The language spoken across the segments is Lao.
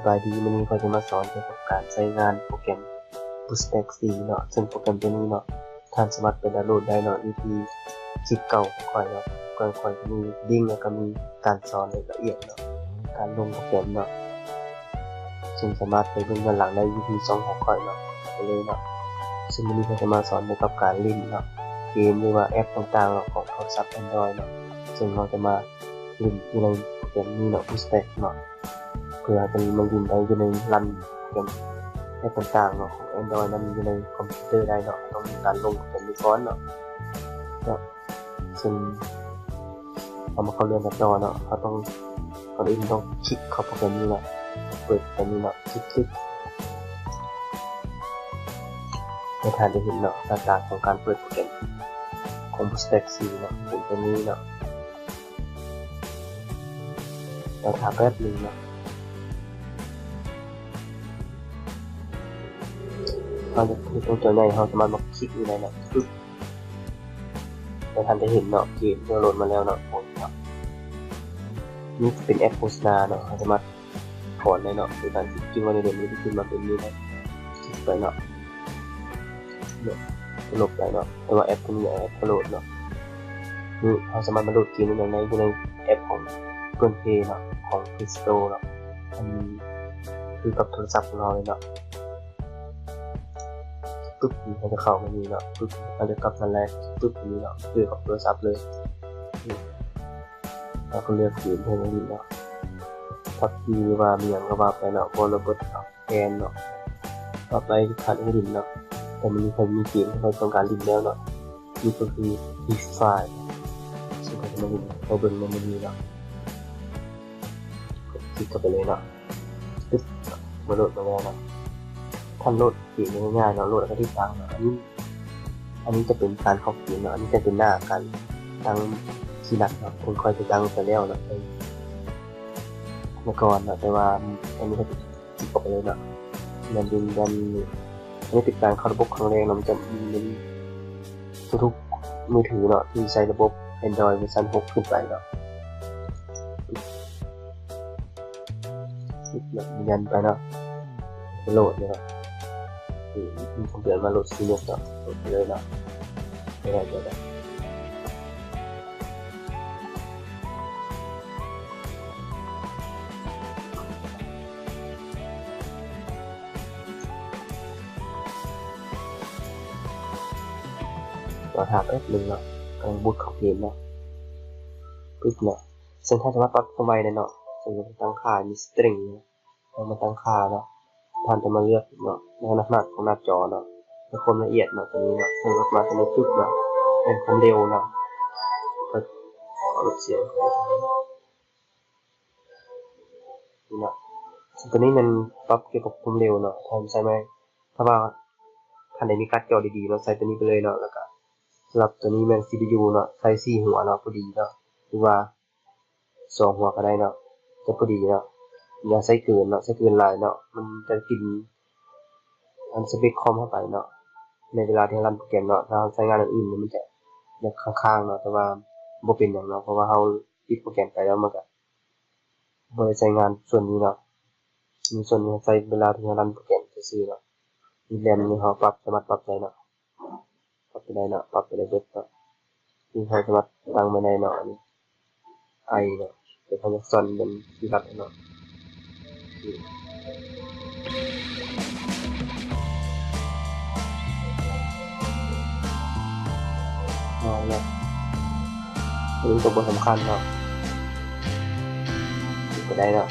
ບາຍດີ, ມື້ນີ້ຂ້ອຍຈະມາສອນກ່ຽວກັບການໃຊ້ງານໂປຣແກຣມ BlueStacks ສີ່ເນາະ, ເຊິ່ງໂປຣແກຣມຕົວນີ້ເນາະ ທ່ານສາມາດໄປດາວໂຫຼດໄດ້ເນາະ ຢູ່ທີ່ຄລິບເກົ່າຂອງຂ້ອຍເນາະ, ຂອງຂ້ອຍມີລິ້ງ ແລ້ວກໍມີການສອນລະອຽດເນາະ ການລົງໂປຣແກຣມເນາະ, ເຊິ່ງສາມາດໄປເບິ່ງຍ້ອນຫຼັງໄດ້ຢູ່ທີ່ຊ່ອງຂອງຂ້ອຍເນາະ, ໄປເລີຍເນາະ. ເຊິ່ງມື້ນີ້ຂ້ອຍຈະມາສອນກ່ຽວກັບການຫຼິ້ນເນາະ ເກມ ຫຼືວ່າແອັບຕ່າງໆເນາະ ຂອງໂທລະສັບ Android ເນາະ, ເຊິ່ງເຮົາຈະມາຫຼິ້ນຢູ່ໃນໂປຣແກຣມນີ້ເນາະ BlueStacks ເນາະ. ເພື່ອເຮົາຈະມາຫຼິ້ນໄດ້ຢູ່ໃນ run ໂປຣແກຣມແອັບຕ່າງໆເນາະ ຂອງ Android ນັ້ນຢູ່ໃນຄອມພິວເຕີໄດ້ເນາະ, ຕ້ອງມີການລົງໂປຣແກຣມໄວ້ກ່ອນເນາະ ເນາະ. ເຊິ່ງເຮົາມາເຂົ້າເລື່ອງກັນຕໍ່ເນາະ, ເຮົາຕ້ອງ ກ່ອນອື່ນຕ້ອງຄລິກເຂົ້າໂປຣແກຣມນີ້ເນາະ, ເປີດໂປຣແກຣມນີ້ເນາະ, ຄລິກຕຶບ ແລ້ວທ່ານຈະເຫັນເນາະ ໜ້າຕາຂອງການເປີດໂປຣແກຣມຂອງ BlueStacks ສີ່ເນາະ ເປັນຕົວນີ້ເນາະ. ແລ້ວຖ້າແປັບໜຶ່ງເນາະ, ເຮົາຢາກເຮັດຕົວໃຫຍ່ ເຮົາສາມາດມາຄລິກຢູ່ໃນນັ້ນ ປຶບ ແລ້ວທ່ານຈະເຫັນເນາະ ເກມດາວໂຫຼດມາແລ້ວເນາະ. ໂອ້ຍເນາະ ນີ້ເປັນແອັບໂຄສະນາເນາະ, ເຮົາສາມາດຖອນໄດ້ເນາະ ໂດຍການຄລິກໄວ້ໃນເດີມ ມັນຈະຂຶ້ນມາເປັນນີ້ເນາະ, ຄລິກໄປເນາະ ເນາະ ລົບໄປເນາະ. ແຕ່ວ່າແອັບຕົວນີ້ແອັບດາວໂຫຼດເນາະ, ນີ້ເຮົາສາມາດມາໂຫຼດເກມໄດ້ຢູ່ໃນແອັບຂອງ Google Play ເນາະ ຂອງ Play Store ເນາະ, ອັນຄືກັບໂທລະສັບຂອງເຮົາເລີຍເນາະ. ປຶບ ເຮົາຈະເຂົ້າມານີ້ເນາະ, ປຶບ ເຮົາຈະກັບມາແລກ ປຶບ ນີ້ເນາະ ຄືກັບໂທລະສັບເລີຍ. ເຮົາກໍເລືອກເກມໃຫ້ມັນຫຼິ້ນເນາະ, ພັບຈີ ຫຼືວ່າມີຫຍັງກໍວ່າໄປເນາະ, Valorant ເນາະ, Valorant ເນາະ. ຕໍ່ໄປ ຄາດເຮົາຫຼິ້ນເນາະ, ແຕ່ມື້ນີ້ຂ້ອຍມີເກມທີ່ຂ້ອຍຕ້ອງການຫຼິ້ນແລ້ວເນາະ, ນີ້ກໍຄື Free Fire ເຊິ່ງຂ້ອຍຈະມາຫຼິ້ນ ເຮົາເບິ່ງໃນມື້ນີ້ເນາະ. ຄລິກເຂົ້າໄປເລີຍເນາະ, ປຶບ ມາໂຫຼດມາແລ້ວເນາະ. ທ່ານໂຫຼດເກມໄດ້ງ່າຍໆເນາະ, ໂຫຼດແລ້ວກໍຕິດຕັ້ງເນາະ. ອັນນີ້ ອັນນີ້ຈະເປັນການເຂົ້າເກມເນາະ, ອັນນີ້ຈະເປັນໜ້າການຕັ້ງທີ່ນັດເນາະ, ເຊິ່ງຂ້ອຍໄດ້ຕັ້ງໄປແລ້ວເນາະ ເມື່ອກ່ອນເນາະ, ແຕ່ວ່າອັນນີ້ຂ້ອຍ ຄລິກເຂົ້າໄປເລີຍເນາະ, ແມ່ນຢືນຢັນ. ອັນນີ້ເປັນການເຂົ້າລະບົບຄັ້ງແລກເນາະ, ມັນຈະມີໃນທຸກໆມືຖືເນາະ ທີ່ໃຊ້ລະບົບ Android ເວີຊັນຫົກຂຶ້ນໄປເນາະ. ຢືນຢັນໄປເນາະ, ໂຫຼດເນາະ, ມີຄຳເຕືອນວ່າໂຫຼດ Serious ເນາະ, ໂຫຼດໄປເລີຍເນາະ. ໄດ້ ໄດ້ ໄດ້. ລໍຖ້າແປັບໜຶ່ງເນາະ, ກຳລັງບູດເຂົ້າເກມເນາະ. ປຶບເນາະ, ເຊິ່ງທ່ານສາມາດປັບຄວາມໄວໄດ້ເນາະ, ເຊິ່ງຕັ້ງຄ່າ string ເນາະ. ເຮົາມາຕັ້ງຄ່າເນາະ, ທ່ານຈະມາເລືອກເນາະ ໃນຂະໜາດຂອງໜ້າຈໍເນາະ ແລະ ຄວາມລະອຽດເນາະ, ຕົວນີ້ເນາະ. ເຊິ່ງເຮົາມາຕົວນີ້ປຶບເນາະ, ເປັນຄວາມເລັວເນາະ, ເຮົາເອົາລົດສຽງນີ້ເນາະ. ເຊິ່ງຕົວນີ້ແມ່ນປັບກ່ຽວກັບຄວາມເລັວເນາະ, ທ່ານໃຊ້ໄມ້ ຖ້າວ່າທ່ານໄດ້ມີກາດຈໍດີໆເນາະ, ໃສ່ຕົວນີ້ໄປເລີຍເນາະ. ແລ້ວກະສຳລັບຕົວນີ້ແມ່ນ ຊີພີຢູ ເນາະ, ໃສ່ສີ່ຫົວເນາະ ພໍດີເນາະ, ຫຼືວ່າ ສອງຫົວກໍໄດ້ເນາະ, ຈະພໍດີເນາະ. ຢ່າໃສ່ເກີນເນາະ, ໃສ່ເກີນຫຼາຍເນາະ ມັນຈະກິນອັນສະເປັກຄອມເຮົາໄປເນາະ ໃນເວລາທີ່ເຮົາຣັນໂປຣແກຣມເນາະ. ຖ້າເຮົາໃຊ້ງານອັນອື່ນມັນຈະຢາກຄ້າງໆເນາະ, ແຕ່ວ່າບໍ່ເປັນຫຍັງເນາະ, ເພາະວ່າເຮົາປິດໂປຣແກຣມໄປແລ້ວ ມັນກະບໍ່ໄດ້ໃຊ້ງານສ່ວນນີ້ເນາະ. ມີສ່ວນນີ້ໃຊ້ເວລາທີ່ເຮົາຣັນໂປຣແກຣມຊື່ໆເນາະ. ມີແຣມນີ້ເຮົາປັບ ສາມາດປັບໄດ້ເນາະ. ປັບໄປໄດ້ເນາະ, ປັບໄປໄດ້ເບິດເນາະ. ນີ້ເຮົາສາມາດຕັ້ງໄວ້ໄດ້ເນາະ, ອັນນີ້ I ເນາະ, ແຕ່ເຮົາຢາກສ້ອນເປັນທີ່ລັດເນາະ. ເອົາລະ, ອັນນີ້ກໍບໍ່ສຳຄັນເນາະ. ກໍໄດ້ເນາະ.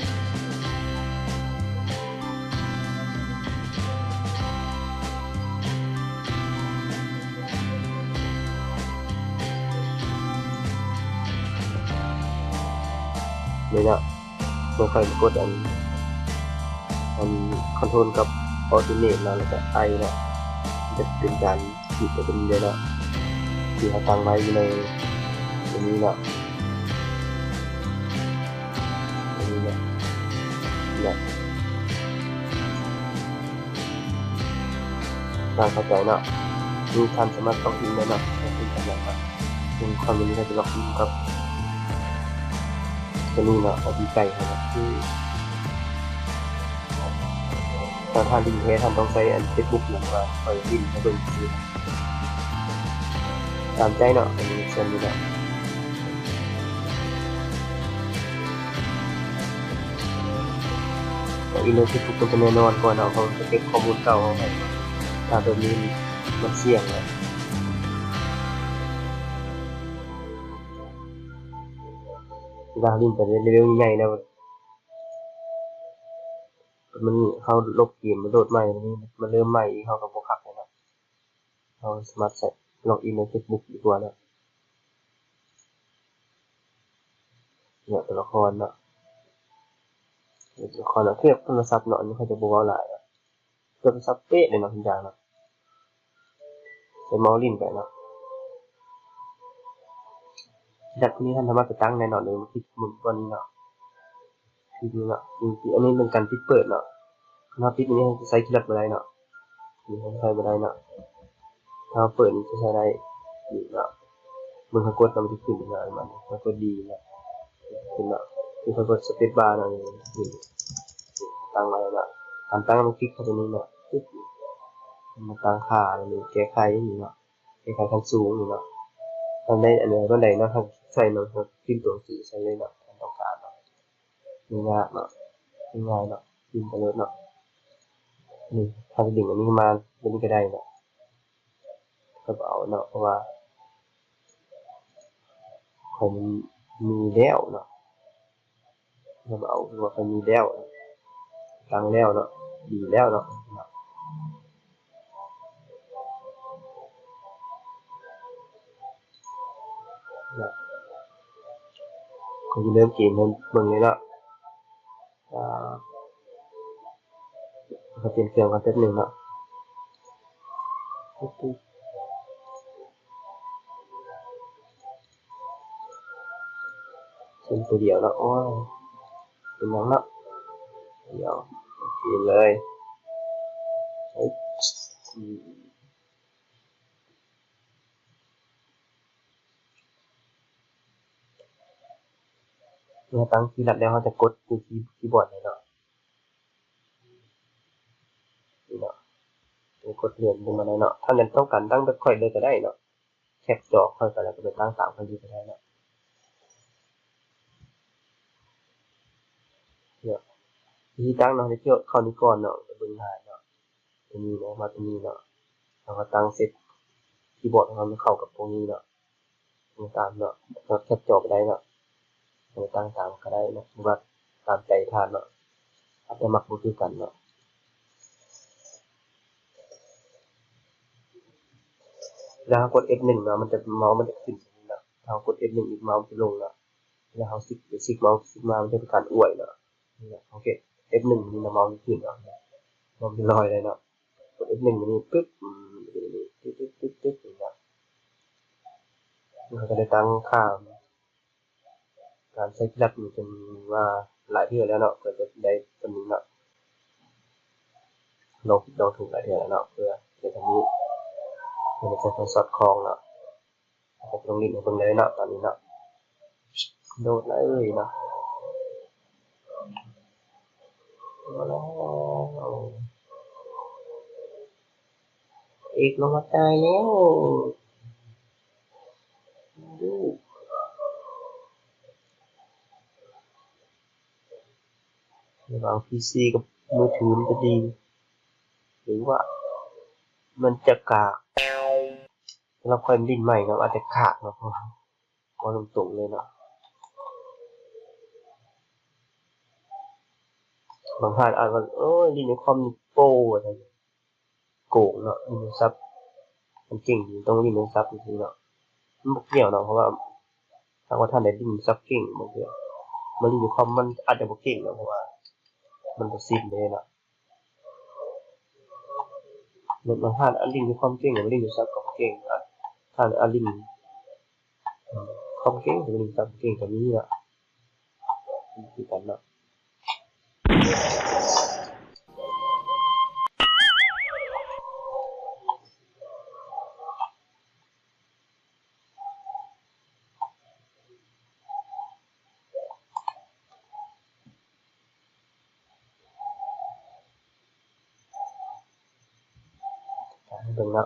ນີ້ເນາະ, ເມື່ອຂ້ອຍກົດອັນ ອັນ Control ກັບ Alternate ເນາະ, ແລ້ວກໍ I ເນາະ, ຈະເປັນການ ທີ່ເປັນເດ້ເນາະ ທີ່ເຮົາຕັ້ງໄວ້ຢູ່ໃນຕົວນີ້ເນາະ, ຕົວນີ້ເນາະ, ເນາະ. ທ່ານເຂົ້າໃຈເນາະ, ຄືທ່ານສາມາດລັອກອິນໄດ້ເນາະ, ລັອກອິນກັບຫຍັງເນາະ. ເຊິ່ງຂ້ອຍມື້ນີ້ຂ້ອຍຈະລັອກອິນກັບຕົວນີ້ເນາະ, ເອົາທີ່ໃກ້ເຮົາເນາະ, ຄື ຖ້າທ່ານຫຼິ້ນແທ້ ທ່ານຕ້ອງໃຊ້ອັນເຟສບຸກ ແລ້ວກໍຂ້ອຍຫຼິ້ນໃຫ້ເບິ່ງຊື່ໆ ຕາມໃຈເນາະ ອັນນີ້ສ່ວນນີ້ເນາະ ແຕ່ອີເມວເຟສບຸກມັນຈະແນ່ນອນກວ່າເນາະ ເພາະມັນຈະເກັບຂໍ້ມູນເກົ່າເຮົາໄວ້ ຖ້າແບບນີ້ມັນສ່ຽງເນາະ. ເວລາເຮົາຫຼິ້ນໄປເລເວວໃຫຍ່ແລ້ວ ມັນ ເຮົາລົບເກມ ມາໂຫຼດໃໝ່ ມາເລີ່ມໃໝ່ອີກ ເຮົາກໍບໍ່ຄັກແລ້ວເນາະ. ເຮົາສາມາດໃຊ້ ລັອກອິນໃນເຟສບຸກດີກວ່າເນາະ. ເນາະ ຕົວລະຄອນເນາະ ຕົວລະຄອນເນາະ ຄືໂທລະສັບເນາະ ອັນນີ້ຂ້ອຍຈະບໍ່ເວົ້າຫຼາຍເນາະ ໂທລະສັບເປະເລີຍເນາະ ທຸກຢ່າງເນາະ. ໃຊ້ເມົາຫຼິ້ນໄປເນາະ ຫຼັງຈາກນີ້ທ່ານສາມາດໄປຕັ້ງໄດ້ເນາະ ໂດຍມາຄລິກໝູນບ່ອນນີ້ເນາະ ຄລິກນີ້ເນາະ ນີ້ ອັນນີ້ເປັນການປິດເປີດເນາະ ຄັນເຮົາປິດອັນນີ້ ເຮົາຈະໃຊ້ຄີລັດບໍ່ໄດ້ເນາະ ນີ້ເຮົາໃຊ້ບໍ່ໄດ້ເນາະ ຖ້າເຮົາເປີດນີ້ຈະໃຊ້ໄດ້ອີກເນາະ. ເບິ່ງເຮົາກົດເນາະ ມັນຈະຂຶ້ນເນາະ ມັນ ເຮົາກົດດີເນາະ ຂຶ້ນເນາະ ຄືເຮົາກົດສະເປດບາເນາະ ນີ້ຂຶ້ນ ຕັ້ງໄວ້ເນາະ ການຕັ້ງ ເຮົາຄລິກເຂົ້າຕົວນີ້ເນາະ ປຶບ ມາຕັ້ງຄ່າ ແລ້ວນີ້ແກ້ໄຂນີ້ເນາະ ແກ້ໄຂຂັ້ນສູງນີ້ເນາະ ທ່ານໄດ້ອັນໃດ ອັນໃດເນາະ ທ່ານໃສ່ເນາະ ພິມຕົວໜັງສືໃສ່ເລີຍເນາະ ທ່ານຕ້ອງການເນາະ ບໍ່ຍາກເນາະ ງ່າຍໆເນາະ ພິມໄປໂລດເນາະ ນີ້ ທ່ານດຶງອັນນີ້ມາ ແບບນີ້ກໍໄດ້ເນາະ ຂ້ອຍບໍ່ເອົາເນາະ ເພາະວ່າຂ້ອຍມີແລ້ວເນາະ ເຮົາເອົາ ເພາະວ່າຂ້ອຍມີແລ້ວ ຕັ້ງແລ້ວເນາະ ດີແລ້ວເນາະ ເນາະ ເນາະ ຂ້ອຍຊິເລີ່ມເກມໃຫ້ເບິ່ງເລີຍເນາະ ອ່າ ຂໍປ່ຽນເຄື່ອງກ່ອນແປັບໜຶ່ງເນາະ ເສັ້ນຕົວດຽວເນາະ ໂອ້ຍ ເປັນຫຍັງເນາະ ດຽວ ໂອເຄເລີຍ ເມື່ອຕັ້ງຄີລັດແລ້ວ ເຮົາຈະກົດຢູ່ທີ່ຄີບອດເລີຍເນາະ ນີ້ເນາະ ກົດເລື່ອນລົງມາໄດ້ເນາະ ທ່ານຈະຕ້ອງການຕັ້ງແບບຂ້ອຍເລີຍກໍໄດ້ເນາະ ແຄບຈໍຂ້ອຍໄປ ແລ້ວກໍໄປຕັ້ງຕາມຂ້ອຍເລີຍກໍໄດ້ເນາະ ເນາະ ວິທີຕັ້ງເນາະ ໃຫ້ເຂົ້ານີ້ກ່ອນເນາະ ຈະເບິ່ງງ່າຍເນາະ ຕົວນີ້ເນາະ ມາຕົວນີ້ເນາະ ເຮົາກໍຕັ້ງເຊັດຄີບອດຂອງເຮົາໃຫ້ເຂົ້າກັບພວກນີ້ເນາະ ຕັ້ງຕາມເນາະ ເຮົາແຄບຈໍກໍໄດ້ເນາະ ເຮົາຕັ້ງຕາມກໍໄດ້ເນາະ ຫຼືວ່າຕາມໃຈທ່ານເນາະ ອາດຈະມັກບໍ່ຄືກັນເນາະ ເວລາເຮົາກົດເອັຟໜຶ່ງເນາະ ມັນຈະ ເມົາມັນຈະຂຶ້ນເນາະ ຖ້າເຮົາກົດເອັຟໜຶ່ງອີກ ເມົາມັນຈະລົງເນາະ ເວລາເຮົາຊິກ ຊິກເມົາ ຊິກມາ ມັນຈະເປັນການອວຍເນາະ ນີ້ແຫຼະ ສັງເກດ ເອັຟໜຶ່ງນີ້ນະ ເມົາມັນຂຶ້ນເນາະ ເມົາມັນລອຍເລີຍເນາະ ກົດເອັຟໜຶ່ງນີ້ປຶບ ອືມ ຕຶດໆໆໆ ນີ້ນະ ເຮົາກໍໄດ້ຕັ້ງຄ່າ ການໃຊ້ຄີລັດນີ້ ເປັນວ່າຫຼາຍເທື່ອແລ້ວເນາະ ກໍຈະໄດ້ປານນີ້ເນາະ ລອງຜິດລອງຖືກຫຼາຍເທື່ອແລ້ວເນາະ ເພື່ອເຮັດໃຫ້ມີ ເພື່ອໃຫ້ເກີດຄວາມສອດຄ່ອງເນາະ. ເຮົາກໍຈະລົງຫຼິ້ນໃຫ້ເບິ່ງເລີຍເນາະ ຕອນນີ້ເນາະ ໂຫຼດເລີຍເນາະ ມາແລ້ວ ເອກລົງມາຕາຍແລ້ວ ລະຫວ່າງພີຊີກັບມືຖືມັນຈະດີ ຫຼືວ່າມັນຈະກາກ? ສຳລັບຂ້ອຍມັນຫຼິ້ນໃໝ່ເນາະ ອາດຈະກາກເນາະ ເວົ້າຕົງໆເລີຍເນາະ ບາງທ່ານອາດວ່າ ໂອ້ຍ ຫຼິ້ນໃນຄອມນີ້ໂປ ວ່າຊັ້ນ ໂກງເນາະ ຫຼິ້ນໂທລະສັບ ຄັນເກັ່ງດີຕ້ອງຫຼິ້ນໂທລະສັບຈັ່ງຊີ້ເນາະ ມັນບໍ່ກ່ຽວເນາະ ເພາະວ່າຖ້າວ່າທ່ານໄດ້ຫຼິ້ນໂທລະສັບເກັ່ງ ບາງເທື່ອມາຫຼິ້ນຢູ່ຄອມມັນອາດຈະບໍ່ເກັ່ງເນາະ ເພາະວ່າມັນບໍ່ຊິນເດ້ເນາະ ແລະບາງທ່ານອາດຫຼິ້ນຢູ່ຄອມເກັ່ງ ແລະມາຫຼິ້ນໂທລະສັບກໍບໍ່ເກັ່ງ ອາດ ທ່ານອາດຫຼິ້ນຄອມເກັ່ງ ແລະມາຫຼິ້ນໂທລະສັບເກັ່ງກໍມີເນາະ ຄືກັນເນາະ. ເບິ່ງເນາະ.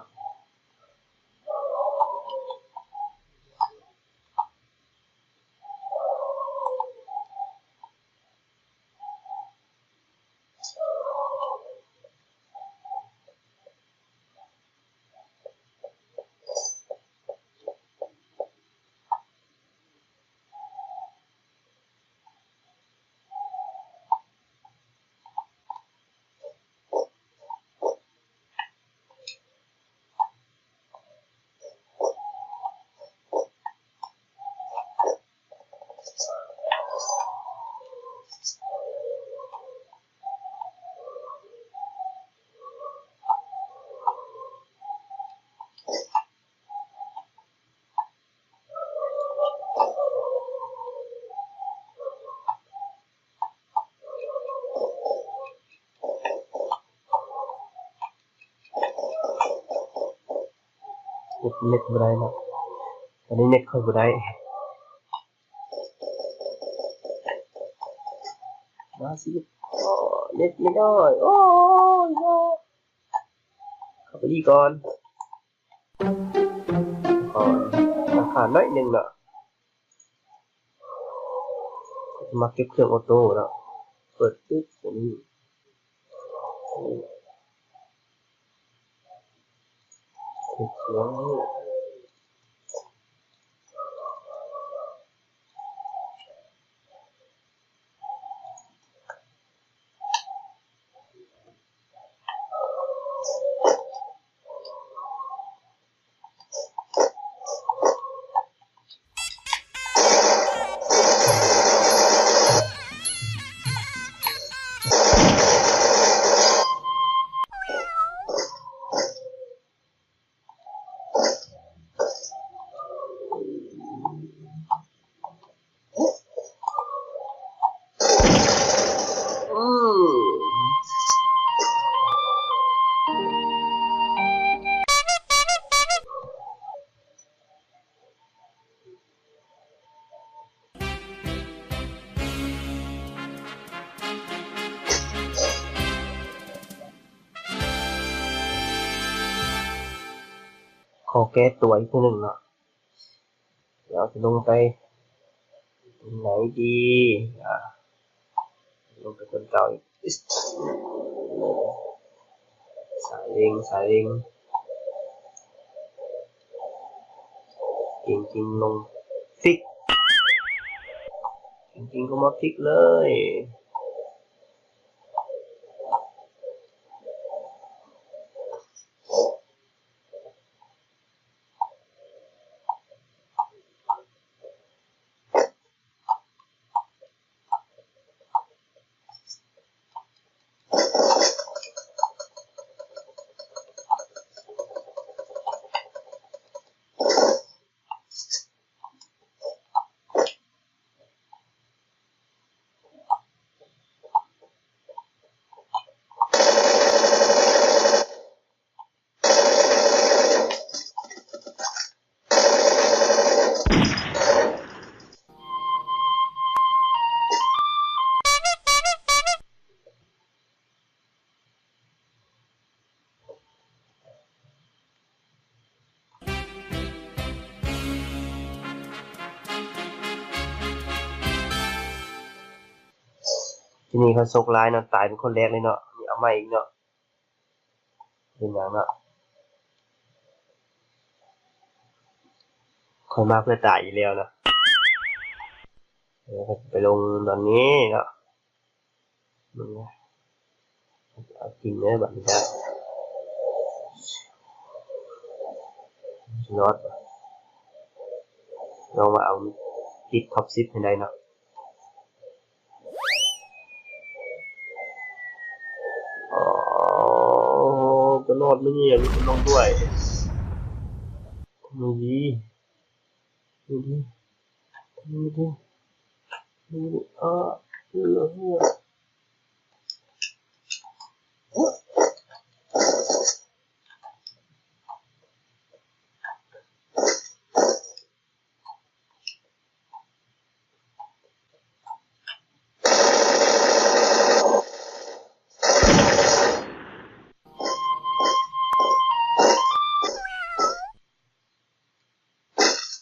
ເນັດ ເນັດບໍ່ໄດ້ເນາະ ຕອນນີ້ເນັດຂ້ອຍບໍ່ໄດ້. ມາຊິ ໂອ້ ເນັດບໍ່ໄດ້ ໂອ້ຍ ເຂົ້າໄປດີກ່ອນ. ຂໍລາຄາໜ້ອຍໜຶ່ງເນາະ ມາເກັບເຄື່ອງອອໂຕ້ເນາະ ເປີດປຶບ ຕົວນີ້ ເກັບເຄື່ອງ. ຂໍແກ້ຕົວອີກເທື່ອໜຶ່ງເນາະ ດຽວຈະລົງໄປ ໄປໃນດີ ອາ ລົງໄປຄົນເກົ່າອີກ ສາຍເລັງ ສາຍເລັງ ເກັ່ງໆ ລົງຟິກ ເກັ່ງໆ ເຂົ້າມາຟິກເລີຍ. ທີນີ້ຂ້ອຍໂຊກຮ້າຍເນາະ ຕາຍເປັນຄົນແລກເລີຍເນາະ ນີ້ເອົາໃໝ່ອີກເນາະ ເປັນຫຍັງເນາະ ຂ້ອຍມາເພື່ອຕາຍຢູ່ແລ້ວເນາະ ເອີ ໄປລົງຕອນນີ້ເນາະ. ເບິ່ງນະ ເອົາຈິງເດີບາດນີ້ ລອດ ລອງມາເອົາຕິດທັອບສິບໃຫ້ໄດ້ເນາະ. ອໍ ກະລອດມື້ນີ້ມີຄົນລົງດ້ວຍ ດີ ດີ ດີ ດີ ດີ ອາ ເອີ.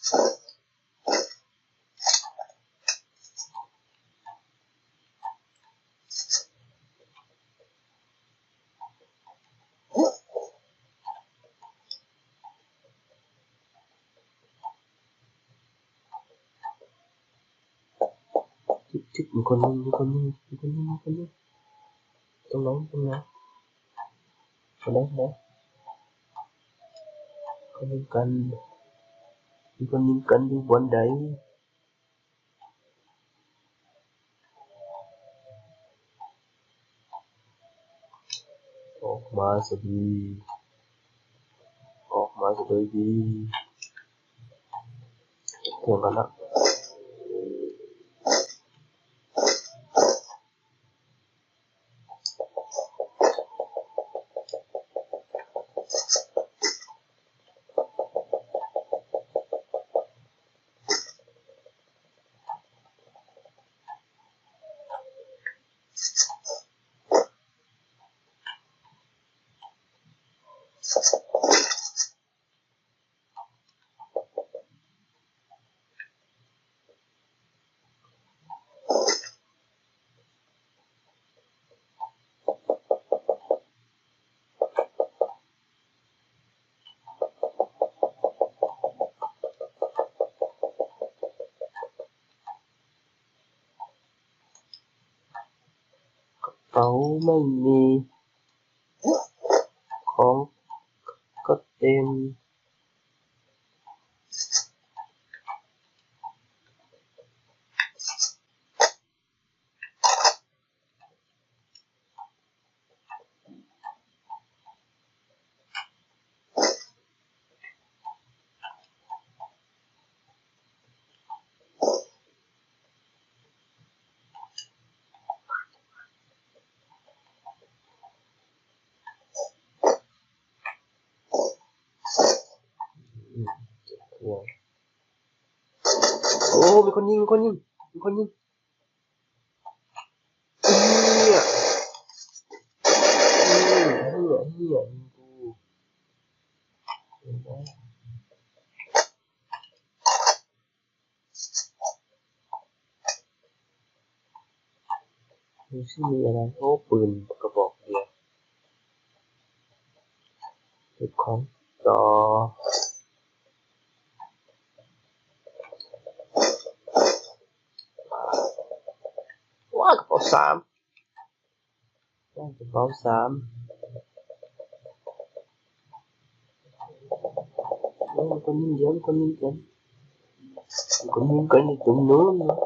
ຊຶບ ຊຶບ ມີຄົນຍິງ ມີຄົນຍິງ ມີຄົນຍິງ ມີຄົນຍິງ ຕົງນັ້ນ ຕົງນັ້ນ ຕົງນັ້ນ ຕົງນັ້ນ ມີຄົນຍິງກັນ ມີຄົນຍິງກັນຢູ່ບ່ອນໃດ? ອອກມາສະດີ ອອກມາສະໂດຍດີ ຖຽງກັນນະ. ກະເປົາໄມ່ມີ ຂອງກະເຕັມ. ໂອ້ ມີຄົນຍິງ ມີຄົນຍິງ ມີຄົນຍິງ. ເອີ ເອີ ເອີ ເອີ ດູຊິມີອະໄລ. ໂອ້ ປືນກະບອກດຽວ. ເກັບຂອງຕໍ່. ວ້າ ກະເປົາສາມ ກະເປົາສາມ. ໂອ້ ມີຄົນຍິງກັນ ມີຄົນຍິງກັນ ມີຄົນຍິງກັນຢູ່ຕົງໂນ້ນເນາະ.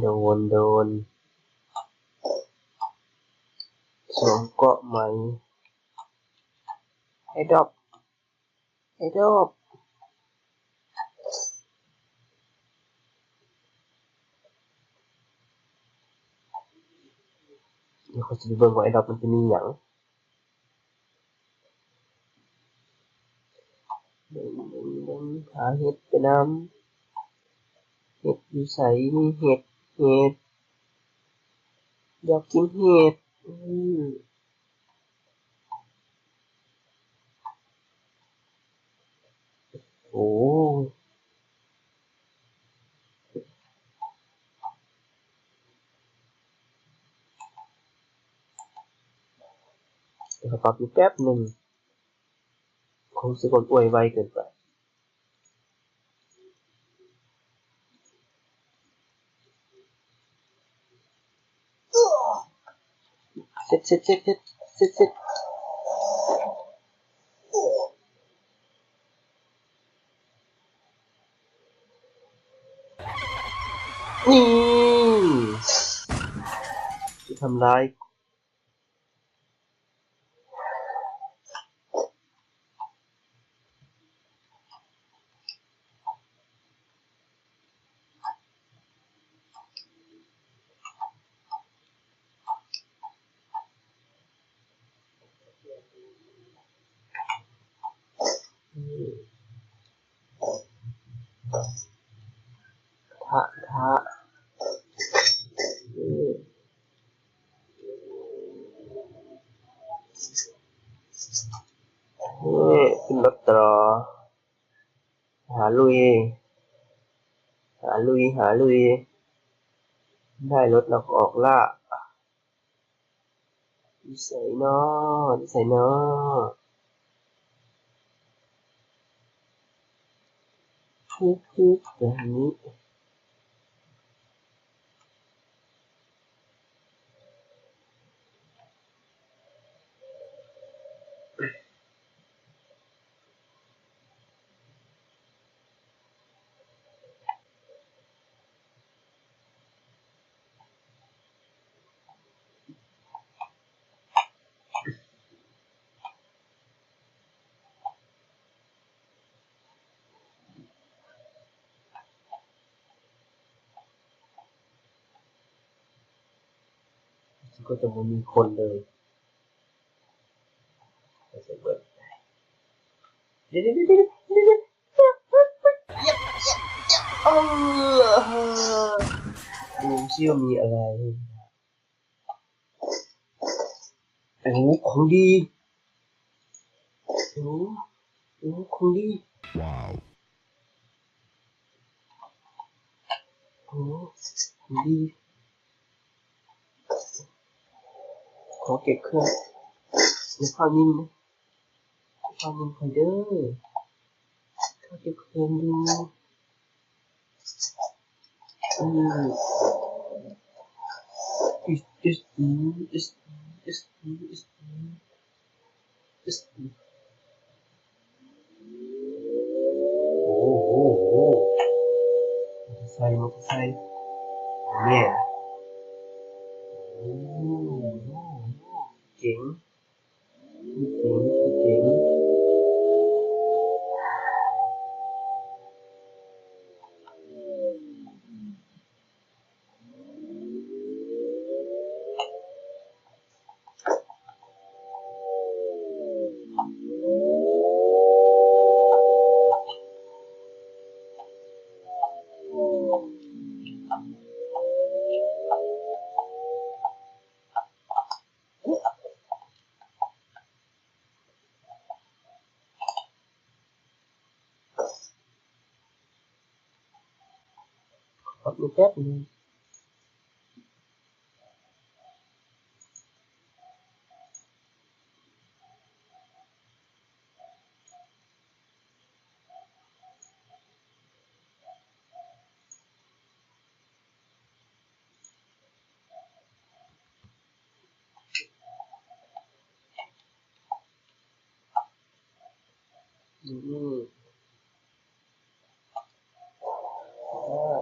ໂດນ ໂດນ ສອງເກາະໃໝ່ ແອດດອບ ແອດດອບ ດຽວຂ້ອຍຊິໄປເບິ່ງວ່າແອດດອບມັນຈະມີຫຍັງ. ເບິ່ງ ເບິ່ງ ເບິ່ງ ຫາເຫັດໄປນຳ. ເຫັດຢູ່ໃສ? ມີເຫັດ ເຫັດ ຢາກກິນເຫັດ. ອືມ ໂອ້ ດຽວຂ້ອຍປັບຢູ່ແປັບໜຶ່ງ ຄົງຊິກົດອວຍໄວເກີນໄປ. ເສັດ ເສັດ ເສັດ ເສັດ ເສັດ ເສັດ ນີ້ ຊິທຳລາຍ. ກະທະ ກະທະ ນີ້ ນີ້ ຂຶ້ນລົດຕໍ່ ຫາລຸຍ ຫາລຸຍ ຫາລຸຍ ໄດ້ລົດແລ້ວກໍອອກລ່າ. ຢູ່ໃສນໍ ຢູ່ໃສນໍ ຄື ຄື ຄື ກໍຈະບໍ່ມີຄົນເລີຍ. ເອົາ ດູຊິວ່າມີອະໄລ. ໂອ້ ຂອງດີ ໂອ້ ໂອ້ ຂອງດີ ວ້າວ ໂອ້ ຂອງດີ. ຂໍເກັບເຄື່ອງ ຢ່າຟ້າວຍິງເດີ ຢ່າຟ້າວຍິງຂ້ອຍເດີ ຂ້ອຍເກັບເຄື່ອງຢູ່. ອືມ ອິດ ອິດ ອືມ ອິດ ອິດ ອິດ ອິດ ໂອ້ໂຫ ໂອ້ໂຫ ມໍເຕີໄຊ ມໍເຕີໄຊ ແມ່ນ ໂອ້ ເກັ່ງ. ເກັ່ງ ເກັ່ງ. ຂໍພັກຢູ່ແປັບໜຶ່ງ. ນີ້ ອ່າ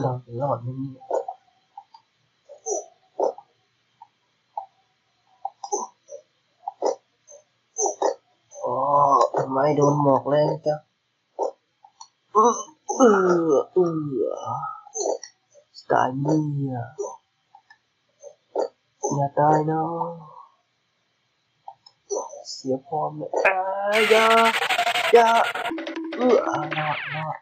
ຕ້ອງໄປລອດໃນນີ້. ອໍ ຕົ້ນໄມ້ໂດນໝອກແລ້ວຈ້ະ. ເອີ ເອີ ເອີ ຕາຍເມື່ອ ຢ່າຕາຍເນາະ ເສຍພ້ອມແລ້ວ. ອາ ຢ່າ ຢ່າ ເອີ ອາ ລອດ ລອດ.